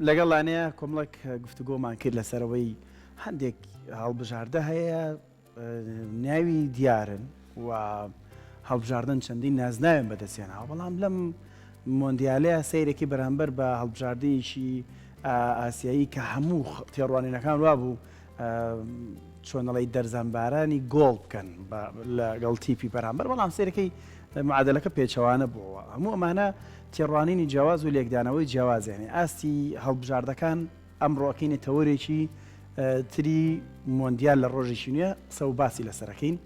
لەگەڵ لانەیە کۆمەڵێک گفتوگۆمان کرد لەسەرەوەی هەندێک هەڵبژاردە هەیە ناوی دیارن و هەڵبژاردن چەندین نازناویان بەدەستهێناوە، بەڵام لەم مۆندیالەیە سەیرێکی بەرامبەر بە هەڵبژاردەیەکی ئاسیایی کە هەموو تێڕوانینەکان وابوو چۆنەڵی دەرزانبارانی گۆڵ بکەن لەگەڵ تیپی بەرامبەر بەڵام سەیرەکەی معادلەکە پێچەوانە بووەوە هەموو ئەمانە تێڕوانینی جیاواز و لێکدانەوەی جیاوازیانی ئاستی هەڵبژاردەکان ئەمڕۆ ئەکەینە تەوەرێکی تری مۆندیال لە ڕۆژێکی نوێ قسە و باسی لەسەرەکەین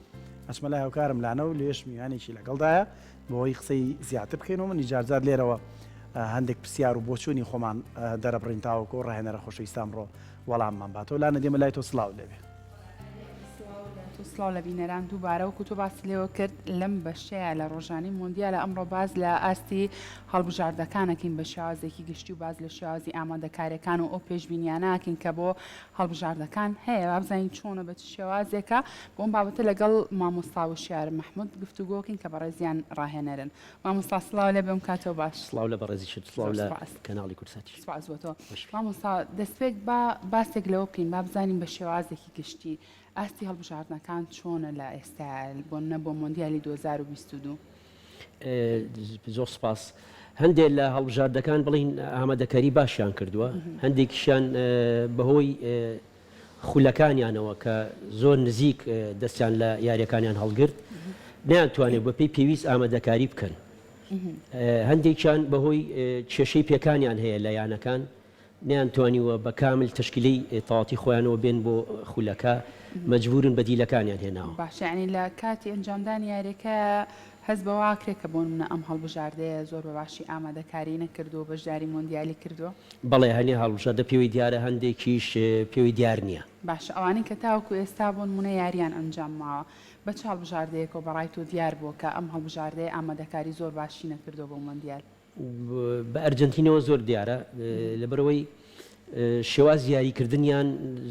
ئەچمە لای هاوکارم لانە و لێش میوانێکی لەگەڵدایە بۆی قسەی زیاتر بکەین و منی جارجار لێرەوە هەندێک پرسیار و بۆچوونی خۆمان دەرەبڕین تاوەکو ڕاهێنەرە خۆشەویستان ڕۆ وەڵاممان باتەوە لانە دێمە لای تۆ سڵاو لێبێ. سڵاو لە بینەران دووبارە وەکو تۆ باست لێوە کرد لەم بەشەیە لە ڕۆژانی مۆندیالە ئەمڕۆ باس لە ئاستی هەڵبژاردەکان ئەکەین بە شێوازێکی گشتی و باس لە شێوازی ئامادەکاریەکان و ئەو پێشبینیانە ئەکەین کە بۆ هەڵبژاردەکان هەیە وابزانین چۆنە بە چ شێوازێکە بۆ ئەم بابەتە لەگەڵ مامۆستا وشیار مەحمود گفتوگۆکەین کە بەڕێزیان ڕاهێنەرن مامۆستا سڵاو لێ بێم کاتەوە باش. سڵاو لە بەڕێزیشت سڵاو لە کەناڵی کوردساتیش. سپاس بۆ تۆ مامۆستا دەستپێک با باسێک لەوە بکەین با بزانین بە شێوازێکی گشتی ئاستی هەڵبژاردنەکان چۆنە لە ئێستا بۆ نە بۆ مۆندیالی 2022؟ زۆر سپاس. هەندێک لە هەڵبژاردەکان بڵین ئامادەکاری باشیان کردووە هەندێکیشیان بەهۆی خولەکانیانەوە کە زۆر نزیک دەستیان لە یاریەکانیان هەڵگرت نەیانتوانێت بەپێی پێویست ئامادەکاری بکەن هەندێکیان بەهۆی کێشەی پێکانیان هەیە لە یانەکان نەیانتوانیوە بە کامل تەشکیلەی تەواوەتی خۆیانەوە بێن بۆ خولەکە، مەجبورن بەدیلەکانیان هێناوە. باشە یانی لە کاتی ئەنجامدانی یاریەکە هەست بەوە ئاکرێ کە بۆ نمونە ئەم هەڵبژاردەیە زۆر بە باشی ئامادەکاری نەکردووە و بەشداری مۆندیالی کردووە؟ بەڵێ هەنێ هەڵبژاردە پێوەی دیارە هەندێکیش پێوەی دیار نییە. باشە ئەوانەی کە تاوەکو ئێستا بۆ نمونە یاریان ئەنجام ماوە بە چ هەڵبژاردەیەکەوە بەڕای تۆ دیار بووە کە ئەم هەڵبژاردەیە ئامادەکاری زۆر باشی نەکردووە بۆ مۆندیال؟ بە ئەرجەنتینەوە زۆر دیارە لەبەرئەوەی شێوازی یاریکردنیان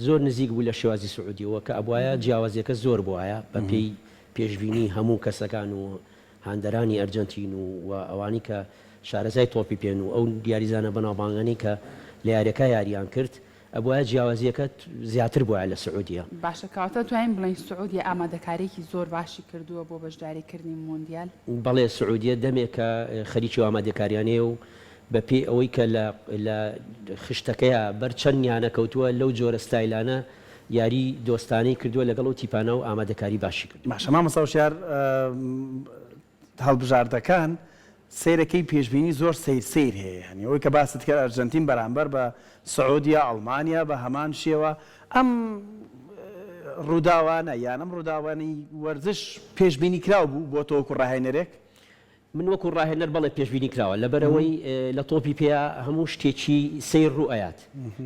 زۆر نزیک بوو لە شێوازی سعودیەوە کە ئەبوایە جیاوازیەکە زۆر بوایە بە پێی پێشبینی هەموو کەسەکان و هاندەرانی ئەرجەنتین و و ئەوانی کە شارەزای تۆپی پێن و ئەو یاریزانە بەناوبانگانەی کە لە یاریەکە یاریان کرد ئەبوایە جیاوازیەکە زیاتر بوایە لە سعودیە. باشە کەواتە توانین بڵێین سعودیە ئامادەکاریەکی زۆر باشی کردووە بۆ بەشداری کردنی مۆندیال؟ بەڵێ سعودیە دەمێکە خەریکی ئەو ئامادەکاریانەیە و بە پێی ئەوەی کە لە لە خشتەکەیا بەر چەند یانە کەوتووە لەو جۆرە ستایلانە یاری دۆستانەی کردووە لەگەڵ ئەو تیپانە و ئامادەکاری باشی کردووە. باشە مامۆستا وشیار هەڵبژاردەکان سەیرەکەی پێشبینی زۆر سەیر سەیر هەیە یانی ئەوەی کە باست کرد ئەرجەنتین بەرامبەر بە سعودیە ئەڵمانیا بە هەمان شێوە ئەم ڕووداوانە یان ئەم ڕووداوانەی وەرزش پێشبینی کراو بوو بۆ تۆ وەکو ڕاهێنەرێک؟ من وەکو ڕاهێنەر بەڵێ پێشبینی کراوە لەبەرئەوەی لە تۆپی پێیا هەموو شتێکی سەیر ڕوو ئەیات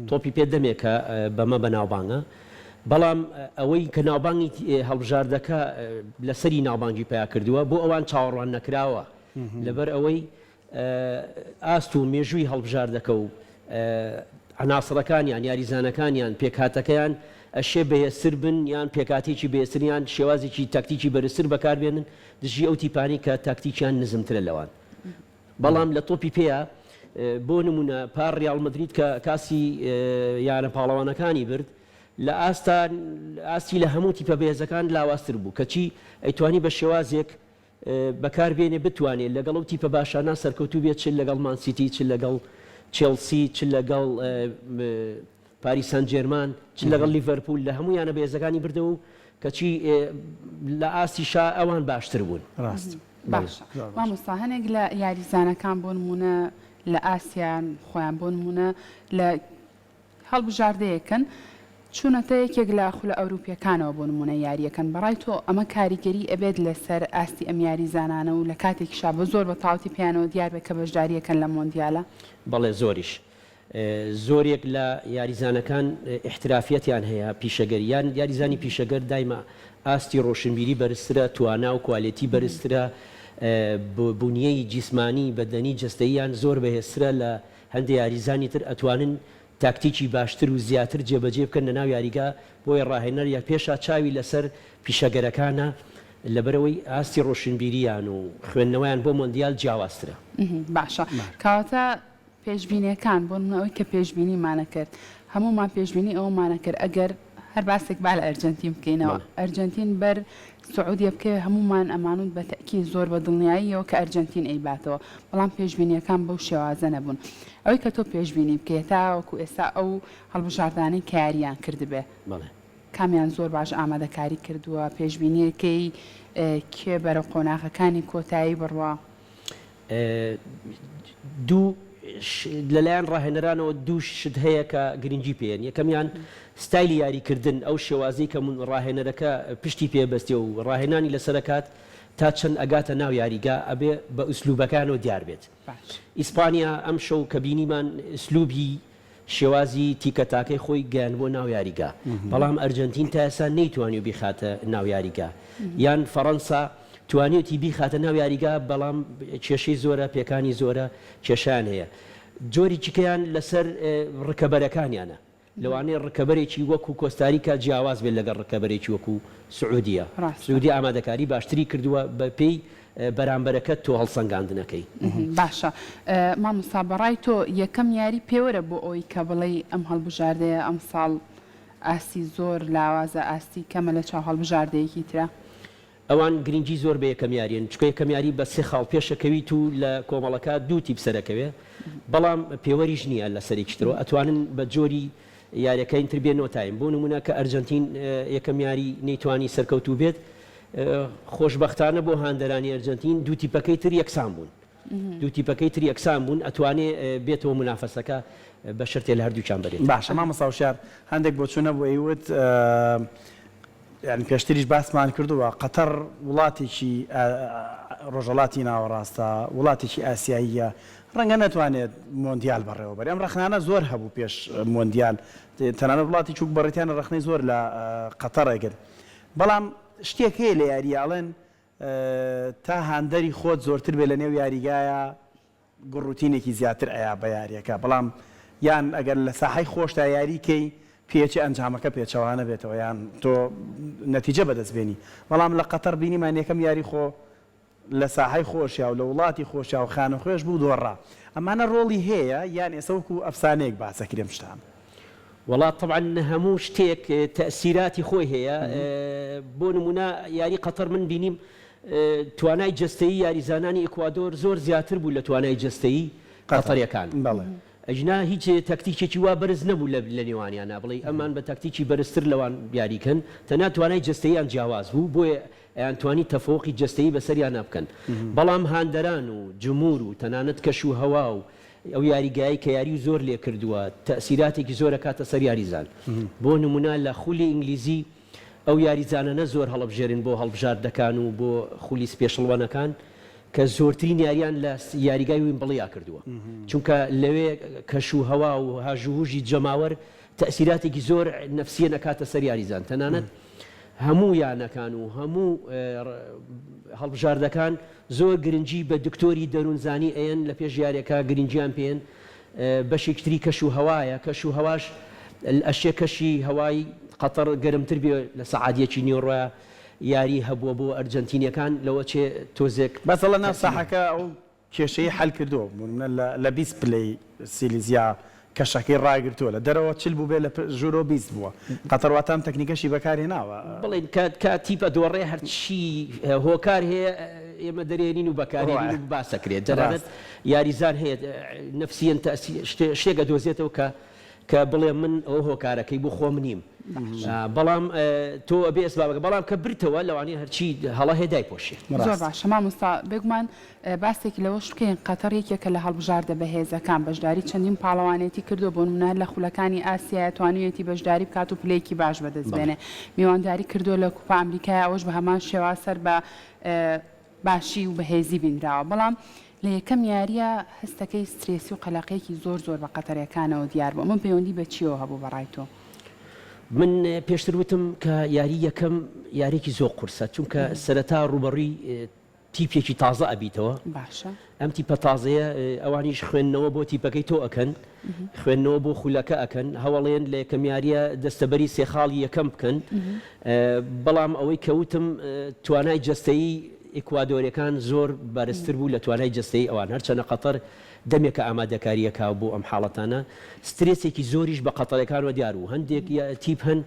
تۆپی پێ دەمێکە بەمە بەناوبانگە بەڵام ئەوەی کە ناوبانگی هەڵبژاردەکە لەسەری ناوبانگی پیا کردووە بۆ ئەوان چاوەڕوان نەکراوە لەبەر ئەوەی ئاست و مێژووی هەڵبژاردەکە و عەناسڕەکانیان یاریزانەکانیان پێکهاتەکەیان ئەشێ بەهێزتر بن یان پێکهاتەیەکی بەهێزتر یان شێوازێکی تاکتیکی بەرزتر بەکاربێنن دژی ئەو تیپانەی کە تاکتیکیان نزمترە لەوان بەڵام لە تۆپی پێیا بۆ نمونە پار ڕیاڵ مەدرید کە کاسی یانە پاڵەوانەکانی برد لە ئاستا ئاستی لە هەموو تیپە بەهێزەکان لاوازتر بوو کەچی ئەیتوانی بە شێوازێک بەکار بێنێ بتوانێ لەگەڵ ئەو تیپە باشانە سەرکەوتوو بێت چ لەگەڵ مان سیتی چ لەگەڵ چێڵسی چ لەگەڵ پاریس سان جێرمان چ لەگەڵ لیڤەرپوول لە هەموو یانە بەهێزەکانی بردەوە و کەچی لە ئاستی شا ئەوان باشتر بوون. ڕاست. باشە مامۆستا هەنێک لە یاریزانەکان بۆ نموونە لە ئاسیان خۆیان بۆ نموونە لە هەڵبژاردەیەکن چوونەتە یەکێک لە خولە ئەوروپیەکانەوە بۆ نموونە یاریەکەن بەڕای تۆ ئەمە کاریگەری ئەبێت لەسەر ئاستی ئەم یاریزانانە و لە کاتێکیشا بە زۆر بە تەواوەتی پێیانەوە دیار بێت کە بەشداریەکەن لە مۆندیالە؟ بەڵێ زۆریش. زۆرێک لە یاریزانەکان ئیحترافیەتیان هەیە، پیشەگەری یان یاریزانی پیشەگەر دایمە ئاستی ڕۆشنبیری بەرزترە، توانا و کوالێتی بەرزترە، بونیەی جیسمانی، بەدەنی، جەستەییان زۆر بەهێزترە لە هەندێ یاریزانی تر ئەتوانن تاکتیکی باشتر و زیاتر جێبەجێ بکەن لەناو یاریگا، بۆیە ڕاهێنەر یە پێشا چاوی لەسەر پیشەگەرەکانە لەبەرئەوەی ئاستی ڕۆشنبیریان و خوێندنەوەیان بۆ مۆندیال جیاوازترە. باشە کەواتە. پێشبینیەکان بۆ نمونە ئەوەی کە پێشبینیمانە کرد هەموومان پێشبینی ئەوەمانە کرد ئەگەر هەر باسێک با لە ئەرجەنتین بکەینەوە بەڵێ. ئەرجەنتین بەر سعودیە بکەوێ هەموومان ئەمانوت بە تەئکید زۆر بە دڵنیاییەوە کە ئەرجەنتین ئەیباتەوە بەڵام پێشبینیەکان بەو شێوازە نەبوون ئەوەی کە تۆ پێشبینی بکەی تاوەکو ئێستا ئەو هەڵبژاردانەی کە یارییان کردبێ بەڵێ. کامیان زۆر باش ئامادەکاری کردووە پێشبینیەکەی کێ بەرەو قۆناغەکانی کۆتایی بڕوا؟ دوو لەلایەن ڕاهێنەرانەوە دوو شت هەیە کە گرنگی پێیەن، یەکەمیان ستایلی یاریکردن، ئەو شێوازەی کە ڕاهێنەرەکە پشتی پێ بەستێ و ڕاهێنانی لەسەر ئەکات تا چەند ئەگاتە ناو یاریگا ئەبێ بە ئوسلوبەکانەوە دیار بێت. ئیسپانیا ئەمشەو کە بینیمان ئسلوبی شێوازی تیکە تاکەی خۆی گەیاندبووە ناو یاریگا، بەڵام ئەرجەنتین تا ئێستا نەیتوانیوە بیخاتە ناو یاریگا، یان فەڕەنسا توانیوتی بیخاتە ناو یاریگا، بەڵام کێشەی زۆرە، پێکانی زۆرە، کێشەیان هەیە. جۆری تیکەیان لەسەر ڕکەبەرەکانیانە، لەوانەیە ڕکەبەرێکی وەکو کۆستاریکا جیاواز بێت لەگەڵ ڕکەبەرێکی وەکو سعودیە. سعودیە ئامادەکاری باشتری کردووە بەپێی بەرامبەرەکەت تۆ هەڵسەنگاندنەکەی. باشە مامۆستا بەڕای تۆ یەکەم یاری پێوەرە بۆ ئەوەی کە بڵێی ئەم هەڵبژاردەیە ئەمساڵ ئاستی زۆر لاوازە ئاستی کەمە لە چاو هەڵبژاردەیەکی ترا؟ ئەوان گرنگی زۆر بە یەکەم یاریەن چونکە یەکەم یاری بە سێ خاڵ پێشەکەویت و لە کۆمەڵەکە دوو تیپ سەرەکەوێ بەڵام پێوەریش نییە لە سەرێکی ترەوە ئەتوانن بە جۆری یاریەکانی تر بێنەوە تایم بۆ نمونە کە ئەرجەنتین یەکەم یاری نەیتوانی سەرکەوتوو بێت خۆشبەختانە بۆ هاندەرانی ئەرجەنتین دوو تیپەکەی تر یەکسان بوون دوو تیپەکەی تر یەکسان بوون ئەتوانێ بێتەوە مونافەسەکە بە شەرتێ لە هەردووکیان بەرێت. باشە مامۆستا وشیار هەندێک بۆچوون هەبوو ئەیوت یانی پێشتریش باسمان کردووە قەتەر وڵاتێکی ڕۆژهەڵاتی ناوەڕاستە وڵاتێکی ئاسیاییە ڕەنگە نەتوانێت مۆندیال بەڕێوەبەرێ ئەم ڕەخنانە زۆر هەبوو پێش مۆندیال تەنانەت وڵاتی چووک بەڕیتانیا ڕەخنەی زۆر لە قەتەر ئەگرت بەڵام شتێک هەیە لە یارییە ئەڵێن تا هاندەری خۆت زۆرتر بێ لە نێو یاریگایە گوڕوتینێکی زیاتر ئەیا بە یاریەکە بەڵام یان ئەگەر لە ساحەی خۆشتا یاری کەی پێچێ ئەنجامەکە پێچەوانە بێتەوە یان تۆ نەتیجە بەدەست بێنی بەڵام لە قەتەر بینیمان یەکەم یاری خۆ لە ساحەی خۆشیا و لە وڵاتی خۆشیا و خانەخوێش بوو دۆڕا ئەمانە ڕۆڵی هەیە یان ئێستا وەکو ئەفسانەیەک باس ئەکرێ ئەم شتانە؟ وەڵا تەبعەن هەموو شتێک تەئسیراتی خۆی هەیە بۆ نمونە یاری قەتەر من بینیم توانای جەستەیی یاریزانانی ئیکوادۆر زۆر زیاتر بوو لە توانای جەستەیی قەتەریەکان ئەگینا هیچ تەکتیکێکی وا بەرز نەبوو لە نێوانیانا بڵێی ئەمان بە تەکتیکی بەرزتر لەوان یاری کەن تەنها توانای جەستەییان جیاواز بوو بۆیە ئەیانتوانی تەفەوقی جەستەیی بەسەریانا بکەن بەڵام هاندەران و جمور و تەنانەت کەش و هەوا و ئەو یاریگایەی کە یاریو زۆر لێ کردووە تەئسیراتێکی زۆر ئەکاتە سەر یاریزان بۆ نمونە لە خولی ئینگلیزی ئەو یاریزانانە زۆر هەڵەبژێرن بۆ هەڵبژاردەکان و بۆ خولی special one ەکان کە زۆرترین یاریان لە یاریگای ویمبڵیا کردووە چونکە لەوێ کەش و هەوا و هاژوهوژی جەماوەر تەئسیراتێکی زۆر نەفسیەن ئەکاتە سەر یاریزان تەنانەت هەموو یانەکان و هەموو هەڵبژاردەکان زۆر گرنگی بە دکتۆری دەروونزانی ئەیەن لە پێش یاریەکە گرنگیان پێن بەشێکی تری کەش و هەوایە کەش و هەواش ئەشێ کەشی هەوای قەتەڕ گەرمتر بێ لە سەعات یەکی نیوەڕۆیا یاری هەبووە بۆ ئەرجەنتینیەکان لەوە چێ تۆزێک بەس ئەڵێ ناو تەئسیری ساحەکە ئەو کێشەی حەل کردووە بۆ نمونە لە لە 20 پلەی سیلیزیا کەشەکەی ڕاگرتووە لە دەرەوە 40 بووبێ لە ژوورەوە 20 بووە قەتەر واتە ئەم تەکنیکەشی بەکار هێناوە. بڵێین کە کە تیپ ئەدۆڕێ هەرچی هۆکار هەیە ئێمە دەرێنین و بەکارێنین و باس ئەکرێت تەنانەت یاریزان هەیە نەفسیەن تەئسی شتێک ئەدۆزێتەوە کە کە بڵێ من ئەوە هۆکارەکەی بۆ خۆم نیم بەڵام تۆ ئەبێ ئەسبابەکە بەڵام کە برتەوە لەوانەیە هەرچی هەڵە هەیە دایپۆشێ. زۆر باشە مامۆستا بێگومان باسێک لەوەش بکەین قەتەر یەکێکە لە هەڵبژاردە بەهێزەکان بەشداری چەندین پاڵەوانێتی کردووە بۆ نمونە هەر لە خولەکانی ئاسیایە توانیویەتی بەشداری بکات و پلەیەکی باش بەدەست بێنێ میوانداری کردووە لە کوپا ئەمریکای ئەوەش بە هەمان شێواز سەر بە باشی و بەهێزی بینراوە بەڵام لە یەکەم یارییە هەستەکەی سترێسی و قەلەقیەکی زۆر زۆر بە قەتەرەکانەوە دیار بوو ئەمە پەیوەندی بە چیەوە هەبوو بە ڕای تۆ؟ من پێشتر وتم کە یاری یەکەم یاریەکی زۆر قورسە چونکە سەرەتا ڕووبەڕووی تیپێکی تازە ئەبیتەوە باشە. ئەم تیپە تازەیە ئەوانیش خوێندنەوە بۆ تیپەکەی تۆ ئەکەن خوێندنەوە بۆ خولەکە ئەکەن هەوڵێن لە یەکەم یاریە دەستەبەری سێ خاڵی یەکەم بکەن بەڵام ئەوەی کە وتم توانای جەستەیی. ئیکوادۆرەکان زۆر بەرزتر بوو لە توانای جەستەیی ئەوان، هەرچەنە قەتەر دەمێکە ئامادەکارییەکە بۆ ئەم حاڵەتانە، سترێسێکی زۆریش بە قەتەرەکانەوە دیار بوو، هەندێک تیپ هەن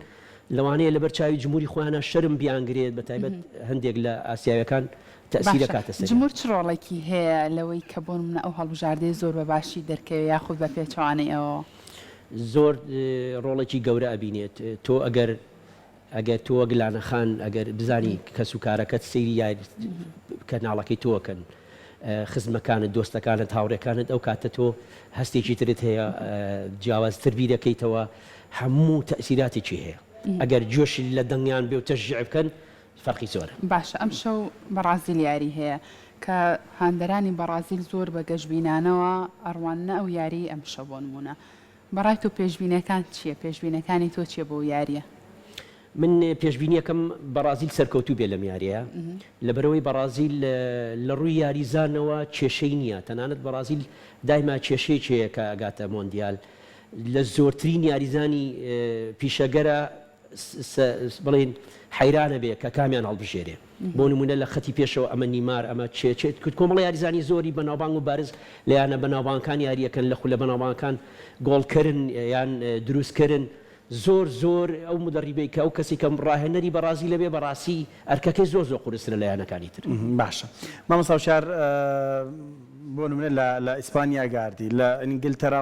لەوانەیە لەبەر چاوی جمهوری خۆیانا شەرم بیانگرێت، بەتایبەت هەندێک لە ئاسیاویەکان تەئسیر باشە ئەکاتە سەریان. جمهور چ ڕۆڵێکی هەیە لەوەی کە بۆ نمونە ئەو هەڵبژاردەیە زۆر بە باشی دەرکەوێ یاخود بە پێچەوانەی ئەوەوە؟ زۆر ڕۆڵێکی گەورە ئەبینێت، تۆ ئەگەر ئەگەر تۆ وەک لانە خان ئەگەر بزانی کەس و کارەکەت سەیری یاری کەناڵەکەی تۆ ئەکەن خزمەکانت دۆستەکانت هاوڕێکانت ئەو کاتە تۆ هەستێکی ترت هەیە جیاوازتر بیرەکەیتەوە هەموو تەئسیراتێکی هەیە ئەگەر گوێش لە دەنگیان بێ و تەشجیع بکەن فەرقی زۆرە. باشە ئەمشەو بەڕازیل یاری هەیە کە هاندەرانی بەڕازیل زۆر بە گەشبینانەوە ئەڕواننە ئەو یاریەی ئەمشەو بۆ نموونە بەڕای تۆ پێشبینەکان چیە؟ پێشبینەکانی تۆ چیە بۆ یاریە؟ من پێشبینیەکەم بەڕازیل سەرکەوتوو بێ لەم یاریە لەبەرئەوەی بەڕازیل لە ڕووی یاریزانەوە کێشەی نییە تەنانەت بەڕازیل دایما کێشەیەکی هەیە کە ئەگاتە مۆندیال لە زۆرترین یاریزانی پیشەگەرە بڵێین حەیرانە بێ کە کامیان هەڵبژێرێ بۆ نمونە لە خەتی پێشەوە ئەمە نیمار ئەمە چێ چێ کورد کۆمەڵە یاریزانی زۆری بەناوبانگ و بارز لە یانە بەناوبانگەکان یاریەکەن لە خولە بەناوبانگەکان گۆڵکەرن یان دروستکەرن زۆر زۆر ئەو مدەڕیبەی کە ئەو کەسی کە ڕاهێنەری بەڕازیلە بێ بەڕاستی ئەرکەکەی زۆر زۆر قورسترە لە یانەکانی تر. باشە مامۆستا وشیار بۆ نمونە لە لە ئیسپانیا گاردی لە ئینگلتەرا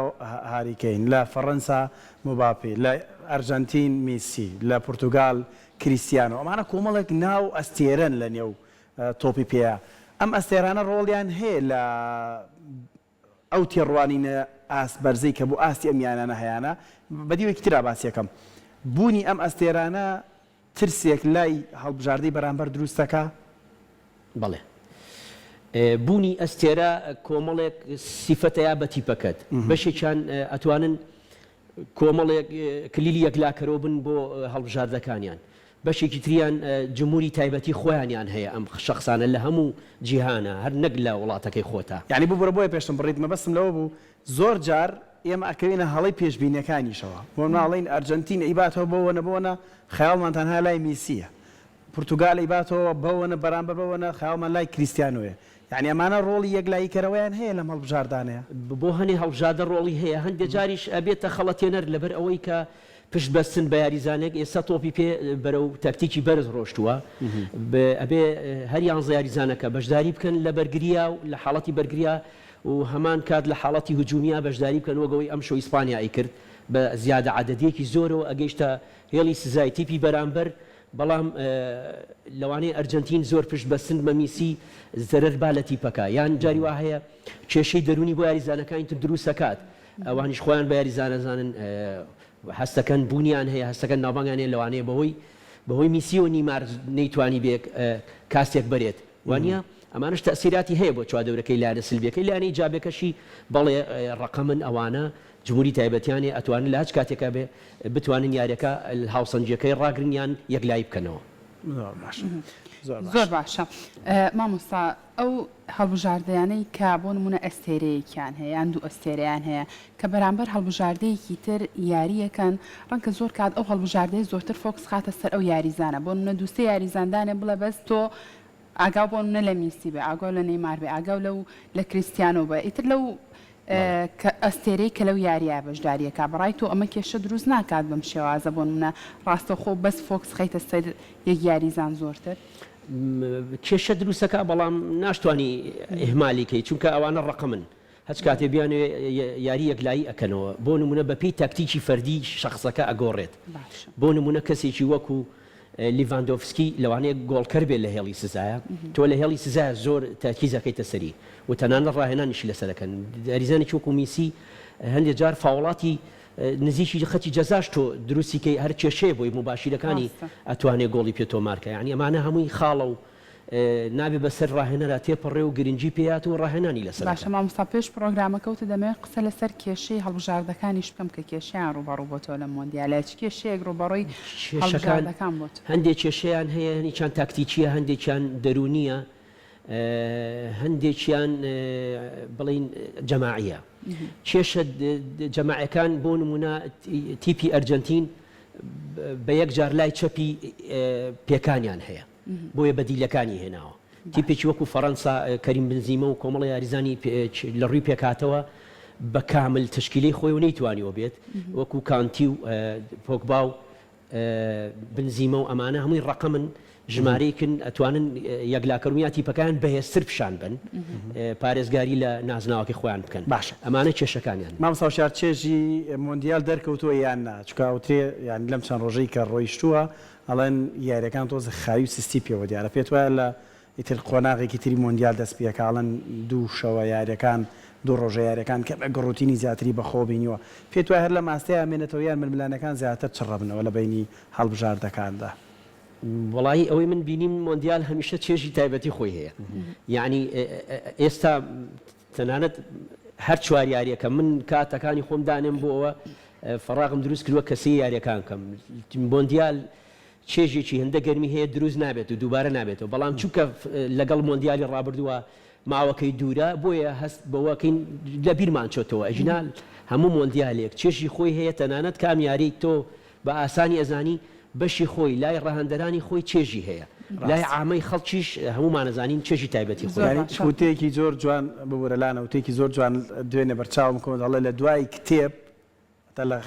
هاری کەین لە فەڕەنسا مباپی، لە ئەرجەنتین میسی، لە پورتوگال کریستیانۆ، ئەمانە کۆمەڵێک ناو ئەستێرەن لە نێو تۆپی پێیا، ئەم ئەستێرانە ڕۆڵیان هەیە لە ئەو تێڕوانینە ئاست بەرزەی کە بۆ ئاستی ئەم یانانە هەیانە، بە دیوێکی ترا باسیەکەم بوونی ئەم ئەستێرانە ترسێک لای هەڵبژاردەی بەرامبەر دروست دەکا؟ بەڵێ. بوونی ئەستێرە کۆمەڵێک سیفەتەیا بە تیپەکەت. بەشێکیان ئەتوانن کۆمەڵێک کلیلی یەکلاکەرەوە بن بۆ هەڵبژاردەکانیان. بەشێکی تریان جمهوری تایبەتی خۆیانیان هەیە ئەم شەخسانە لە هەموو جیهانا هەر نەک لە وڵاتەکەی خۆتا. یانی ببورە بۆیە پێشتم بڕیت مەبەستم لەوە بوو زۆر جار ئێمە ئەکەوینە هەڵەی پێشبینیەکانیشەوە بۆ نمونە ئەڵێین ئەرجەنتین ئەیباتەوە بەوەنە بەوەنە خەیاڵمان تەنها لای میسیە پورتوگال ئەیباتەوە بەوەنە بەرامبەر بەوەنە خەیاڵمان لای کریستیانۆیە یانی ئەمانە ڕۆڵی یەکلاییکەرەوەیان هەیە لەم هەڵبژاردانەیە؟ بۆ هەنێ هەڵبژاردە ڕۆڵی هەیە هەندێ جاریش ئەبێتە خەڵەتێنەر لەبەر ئەوەی کە پشت بەستن بە یاریزانێک ئێستا تۆپی پێ بەرەو تاکتیکی بەرز ڕۆشتووە ئەبێ هەر یانزە یاریزانەکە بەشداری بکەن لە بەرگریا و لە حاڵەتی بەرگریا و هەمان کات لە حاڵەتی هجومیا بەشداری بکەن وەک ئەوەی ئەمشەو ئیسپانیا ئەیکرد بە زیادە عەدەدیەکی زۆرەوە ئەگەیشتە هێڵی سزای تیپی بەرامبەر بەڵام لەوانەیە ئەرجەنتین زۆر پشت بەستن بە میسی زەرەر با لە تیپەکە یان جاری وا هەیە کێشەی دەروونی بۆ یاریزانەکانی تر دروست ئەکات ئەوانیش خۆیان بە یاریزان ئەزانن هەستەکەن بوونیان هەیە هەستەکەن ناوبانگیان هەیە لەوانەیە بەهۆی بەهۆی میسیەوە نیمار نەیتوانی بێ کاستێک بەرێت وانیە؟ ئەمانەش تەئسیراتی هەیە بۆ چوادەورەکەی لایەنە سلبیەکەی لایەنە ئیجابیەکەشی بەڵێ ڕەقەمن ئەوانە جمهوری تایبەتیان هەیە ئەتوانن لە هەچ کاتێکا بێ بتوانن یاریەکە هاوسەنگیەکەی ڕاگرن یان یەکلایی بکەنەوە. زۆر باشە زۆر زۆر باشە مامۆستا ئەو هەڵبژاردەیانەی کە بۆ نمونە ئەستێرەیەکیان هەیە یان دوو ئەستێرەیان هەیە کە بەرامبەر هەڵبژاردەیەکی تر یارییەکەن ڕەنگە زۆر کات ئەو هەڵبژاردەیە زۆرتر فۆکس خاتە سەر ئەو یاریزانە بۆ نمونە دوو سێ یاریزان دانێ بڵێ بەس تۆ ئاگاو بۆ نمونە لە میسی بێ ئاگاو لە نەیمار بێ ئاگاو لەو لە کریستیانۆ بێ ئیتر لەو کە ئەستێرەی کە لەو یاریە بەشداریەکا بەڕای تۆ ئەمە کێشە دروست ناکات بەم شێوازە بۆ نمونە ڕاستەوخۆ بەس فۆکس خەیتە سەر یەک یاریزان زۆرتر؟ کێشە دروستەکا بەڵام ناشتوانی ئیهمالی کەی چونکە ئەوانە ڕەقەمن هەچ کاتێ بیانەوێ یاری یەکلایی ئەکەنەوە بۆ نمونە بەپێی تاکتیکی فەردی شەخسەکە ئەگۆڕێت بۆ نمونە کەسێکی وەکو لیڤاندۆفسکی لەوانەیە گۆڵکەر بێت لە هێڵی سزایە تۆ لە هێڵی سزایە زۆر تەرکیز ئەکەیتە سەری و تەنانەت ڕاهێنانیشی لەسەر ئەکەن یاریزانێکی وەکو میسی هەندێک جار فاوڵاتی نزیکی خەتی جەزاش تۆ دروستی کەی هەر کێشەیە بۆی موباشیرەکانی ئەتوانێ گۆڵی پێ تۆمار کە یانی ئەمانە هەمووی خاڵە و نابێ بەسەر ڕاهێنەرا تێپەڕێ و گرنگی پێیات و ڕاهێنانی لەسەر باشە بکات. مامۆستا پێش پڕۆگرامەکە وتت دەمەوێت قسە لەسەر کێشەی هەڵبژاردەکانیش بکەم کە کێشەیان ڕووبەڕوو بۆتەوە لەم مۆندیالە چ کێشەیەک ڕووبەڕووی کێشەکان هەڵبژاردەکان بۆتەوە؟ هەندێک کێشەیان هەیە هەنیکیان تاکتیکیە هەندێکیان دەروونیە هەندێکیان بڵێین جەماعیە کێشە جەماعەکان بۆ نمونە تیپی ئەرجەنتین بە یەک جار لای چەپی پێکانیان هەیە بۆیە بەدیلەکانی هێناوە. تیپێکی وەکو فەرەنسا کەریم بنزیمە و کۆمەڵە یاریزانی لە ڕووی پێکهاتەوە بە کامل تەشکیلەی خۆی و نەیتوانیوە بێت وەکو کانتی و پۆگبا و بنزیمە و ئەمانە هەمووی ڕەقەمن ژمارەیەکن ئەتوانن یەکلاکەرم یا تیپەکەیان بەهێزتر پیشان بەن پارێزگاری لە نازناوەکەی خۆیان بکەن باشە ئەمانە کێشەکانیان. مامۆستا هۆشیار چێژی مۆندیال دەرکەوتووە یان نا؟ چونکە ئەوترێ یانی لەم چەند ڕۆژەی کە ڕۆیشتووە ئەڵێن یاریەکان تۆزێ خاوی و سستی پێوە دیارە پێت وایە لە ئیتر قۆناغێکی تری مۆندیال دەست پێکا ئەڵێن دوو شەوە یاریەکان دوو ڕۆژە یاریەکان کەمێک گڕوتینی زیاتری بەخۆوە بینیوە پێت وایە هەر لەم ئاستەیا ئەمێنێتەوە یان ململانێکان زیاتر چڕەبنەوە لە بەینی هەڵبژاردەکاندا؟ وەڵایی ئەوەی من بینیم مۆندیال هەمیشە چێژی تایبەتی خۆی هەیە یەعنی ئێستا تەنانەت هەر چوار یاریەکە من کاتەکانی خۆم دانێم بۆ ئەوە فەراغم دروست کردووە کە سێ یاریەکان کەم مۆندیال چێژێکی هێندە گەرمی هەیە دروست نابێت و دووبارە نابێتەوە بەڵام چونکە لەگەڵ مۆندیالی ڕابردووە ماوەکەی دوورە بۆیە هەست بەوەکەین لە بیرمان چۆتەوە ئەگینا هەموو مۆندیالێک چێژی خۆی هەیە تەنانەت کام یاری تۆ بە ئاسانی ئەزانی بەشی خۆی لای ڕەهەندەرانی خۆی چێژی هەیە لای عامەی خەڵکیش هەموومان ئەزانین چێژی تایبەتی خۆی هەیە. وتەیەکی زۆر جوان ببورە لانە وتەیەکی زۆر جوان دوێنێ بەرچاوم کەوت ئەڵێ لە دوای کتێب هەتا لە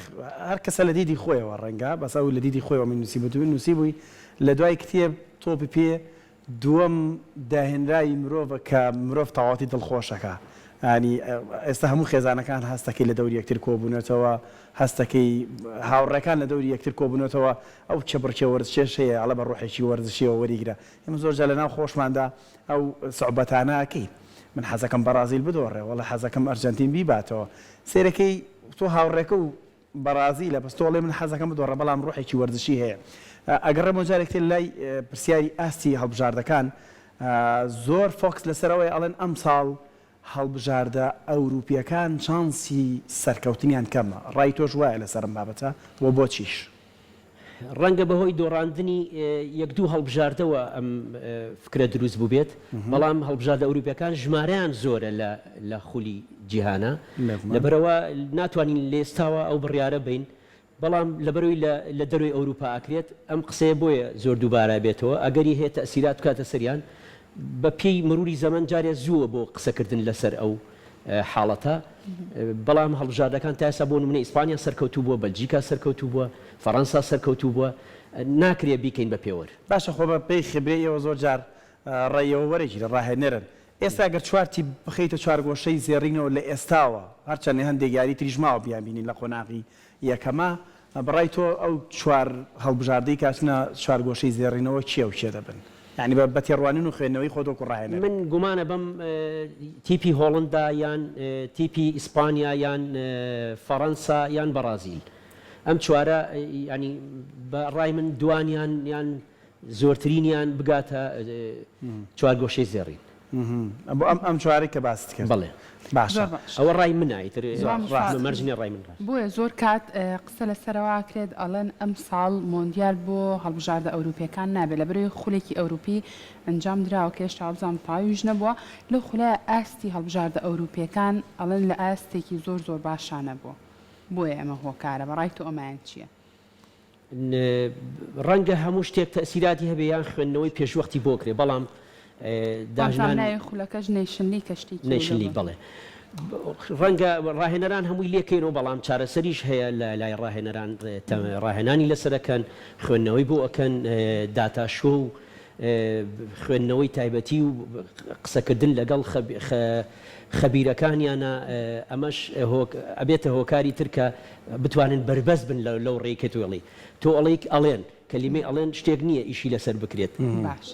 هەر کەسە لە دیدی خۆیەوە ڕەنگە بەس ئەو لە دیدی خۆیەوە من نووسیبووی نووسیبووی لە دوای کتێب تۆپی پێ دووەم داهێنراوی مرۆڤە کە مرۆڤ تەواوەتی دڵخۆشەکا یانی ئێستا هەموو خێزانەکان هەستەکەی لە دەوری یەکتر کۆبوونەتەوە هەستەکەی هاوڕێکان لە دەوری یەکتر کۆبوونەتەوە ئەو کێبڕکێ وەرزشێش هەیە ئەڵێ بە ڕۆحێکی وەرزشیەوە وەریگرە ئێمە زۆر جار لەناو خۆشماندا ئەو سوعبەتانە ئەکەین من حەزەکەم بەڕازیل بدۆڕێ وەڵا حەزەکەم ئەرجەنتین بیباتەوە سەیرەکەی تۆ هاوڕێکە و بەڕازیلە بەس تۆ ئەڵێی من حەزەکەم بدۆڕێ بەڵام ڕۆحێکی وەرزشی هەیە ئەگەڕێمەوە جارێک تر لای پرسیاری ئاستی هەڵبژاردەکان زۆر فۆکس لەسەر ئەوەیە ئەڵێن ئەمساڵ هەڵبژاردە ئەوروپیەکان چانسی سەرکەوتنیان کەمە ڕای تۆش وایە لەسەر ئەم بابەتە و بۆچیش؟ ڕەنگە بەهۆی دۆڕاندنی یەک دوو هەڵبژاردەوە ئەم فکرە دروست بووبێت، بەڵام هەڵبژاردە ئەوروپیەکان ژمارەیان زۆرە لە خولی جیهانا، لەبەرئەوە ناتوانین لە ئێستاوە ئەو بڕیارە بەین، بەڵام لەبەرئەوەی لە دەرەوەی ئەوروپا ئەکرێت ئەم قسەیە بۆیە زۆر دووبارە بێتەوە، ئەگەری هەیە تەئسیرات بکاتە سەریان، بە پێی مروری زەمەن جارێ زووە بۆ قسەکردن لەسەر ئەو حاڵەتە، بەڵام هەڵبژاردەکان تا ئێستا بۆ نمونە ئیسپانیا سەرکەوتوو بووە، بەلجیکا سەرکەوتوو بووە، فەڕەنسا سەرکەوتوو بووە، ناکرێ بیکەین بە پێوەر. باشە خۆ بە پێی خبرەی ئێوە زۆر جار ڕای ئێوە وەرەگیرێ ڕاهێنەرن ئێستا گەر چوار تیپ بخەیتە چوارگۆشەی زێڕینەوە لە ئێستاوە هەرچەندە هەندێک یاری تریش ماوە بیانبینین لە قۆناغی یەکەما بەڕای تۆ ئەو چوار هەڵبژاردەی کە ئەچنە چوارگۆشەی زێڕینەوە کێ و کێ دەبن؟ یانی بە تێڕوانین و خوێندنەوەی خۆت وەکو ڕاهێنەرێک. من گومان ئەبەم تیپی هۆڵندا یان تیپی ئیسپانیا یان فەڕەنسا یان بەڕازیل ئەم چوارە یانی بە ڕای من دوانیان یان زۆرترینیان بگاتە چوارگۆشەی زێڕین. بۆ ئەم ئەم چوارەی کە باست کرد. بەڵێ. باشە. زۆر باشە. ئەوە ڕای منە ئیتر مامۆستا مەرج نیە ڕای من ڕاست. بۆیە زۆر کات قسە لەسەرەوە ئەکرێت ئەڵێن ئەمساڵ مۆندیال بۆ هەڵبژاردە ئەوروپیەکان نابێت لەبەرئەوەی خولێکی ئەوروپی ئەنجام دراوە کە هێشتا وابزانم تەواویش نەبووە لەو خولە ئاستی هەڵبژاردە ئەوروپیەکان ئەڵێن لە ئاستێکی زۆر زۆر باشا نەبووە بۆیە ئەمە هۆکارە بەڕای تۆ ئەمایان چیە؟ ڕەنگە هەموو شتێک تەئسیراتی هەبێ یان خوێندنەوەی پێشوەختی بۆ کرێ بەڵام داژنان ناوی خولەکەش nation league ە شتێکی nation league بەڵێ ڕەنگە ڕاهێنەران هەمووی لێکەینەوە بەڵام چارەسەریش هەیە لە لای ڕاهێنەران ڕاهێنانی لەسەر ئەکەن خوێندنەوەی بۆ ئەکەن data show و خوێندنەوەی تایبەتی و قسەکردن لەگەڵ خەبیرەکانیانە ئەمەش ئەبێتە هۆکاری تر کە بتوانن بەربەست بن لەو ڕێی کە تۆ ئەڵێی تۆ ئەڵێی ئەڵێن کەلیمەی ئەڵێن شتێک نییە ئیشی لەسەر بکرێت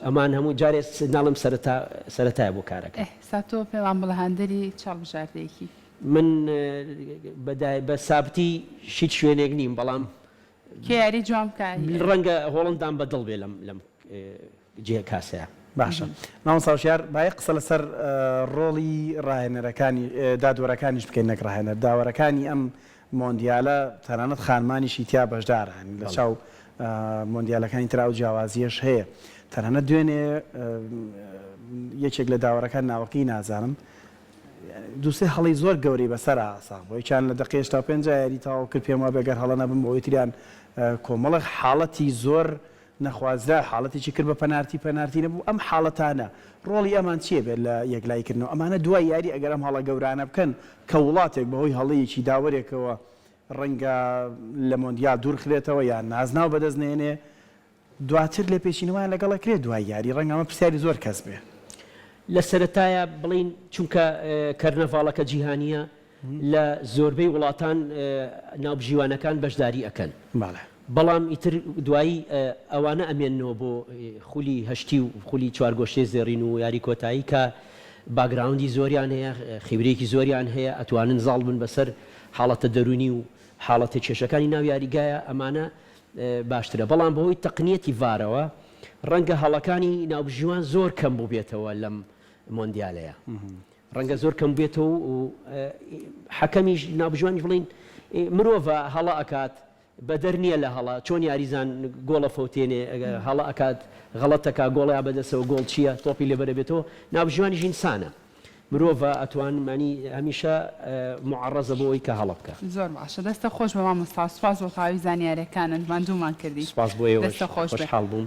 ئەمان هەموو جارێ ناڵێم سەرەتا سەرەتایە بۆ کارەکە. ئێ سا تۆ پێمان بڵێ هاندەری چ هەڵبژاردەیەکی؟ من بە سابتی هیچ شوێنێک نیم بەڵام کێ یاری جوان بکا. ڕەنگە هۆڵندام بە دڵ بێ لەم لەم جێ کاسەیە. باشە مامۆستا هۆشیار با یەک قسە لەسەر ڕۆڵی ڕاهێنەرەکانی دادوەرەکانیش بکەین نەک ڕاهێنەر داوەرەکانی ئەم مۆندیالە تەنانەت خانمانیشی تیا بەشدارە یانی لە چاو مۆندیالەکانی ترا ئەو جیاوازیەش هەیە تەنانەت دوێنێ یەکێک لە داوەرەکان ناوەکەی نازانم دوو سێ هەڵەی زۆر گەورەی بەسەرا ساغ بوو یەکیان لە دەقەی 85 یاری تەواو کرد پێم وابێ گەر هەڵە نەبم ئەوەی تریان کۆمەڵێک حاڵەتی زۆر. نەخوازرا حاڵەتێکی کرد بە پەنارتی پەنارتی نەبوو ئەم حاڵەتانە ڕۆڵی ئەمان چیە بێت لە یەکلایی کردنەوە ئەمانە دوای یاری ئەگەر ئەم هەڵە گەورانە بکەن کە وڵاتێک بەهۆی هەڵەیەکی داوەرێکەوە ڕەنگە لە مۆندیال دوورخرێتەوە یان نازناو بەدەست نەیەنێ دواتر لێپێچینەوەیان لەگەڵ ئەکرێت دوای یاری ڕەنگە ئەمە پرسیاری زۆر کەس بێ. لە سەرەتایا بڵێین چونکە کەرنەڤاڵەکە جیهانییە لە زۆربەی وڵاتان ناوبژیوانەکان بەشداری ئەکەن بەڵێ. بەڵام ئیتر دوایی ئەوانە ئەمێننەوە بۆ خولی هەشتی و خولی چوارگۆشەی زێڕین و یاری کۆتایی کە background ی زۆریان هەیە خیبرەیەکی زۆریان هەیە ئەتوانن زاڵ بن بەسەر حاڵەتە دەروونی و حاڵەتە کێشەکانی ناو یاریگایە ئەمانە باشترە بەڵام بەهۆی تەقنیەتی ڤارەوە ڕەنگە هەڵەکانی ناوبژیوان زۆر کەم بووبێتەوە لەم مۆندیالەیە ڕەنگە زۆر کەم بێتەوە و حەکەمیش ناوبژیوانیش بڵین مرۆڤە هەڵە ئەکات بەدەر نییە لە هەڵە چۆن یاریزان گۆڵە فەوتێنێ هەڵە ئەکات غەڵەتەکە گۆڵیا بەدەسەوە گۆڵ چییە تۆپی لێبەرەبێتەوە ناوبژیوانیش ئینسانە مرۆڤە ئەتوان مانی هەمیشە معەڕەزە بۆ ئەوەی کە هەڵە بکا. زۆر باشە دەستت خۆش بێ مامۆستا سوپاس بۆ تەواوی زانیاریەکانت ماندوومان کردی سوپاس بۆ ئێوەش دەستت خۆش بێ. خۆشحاڵ بووم.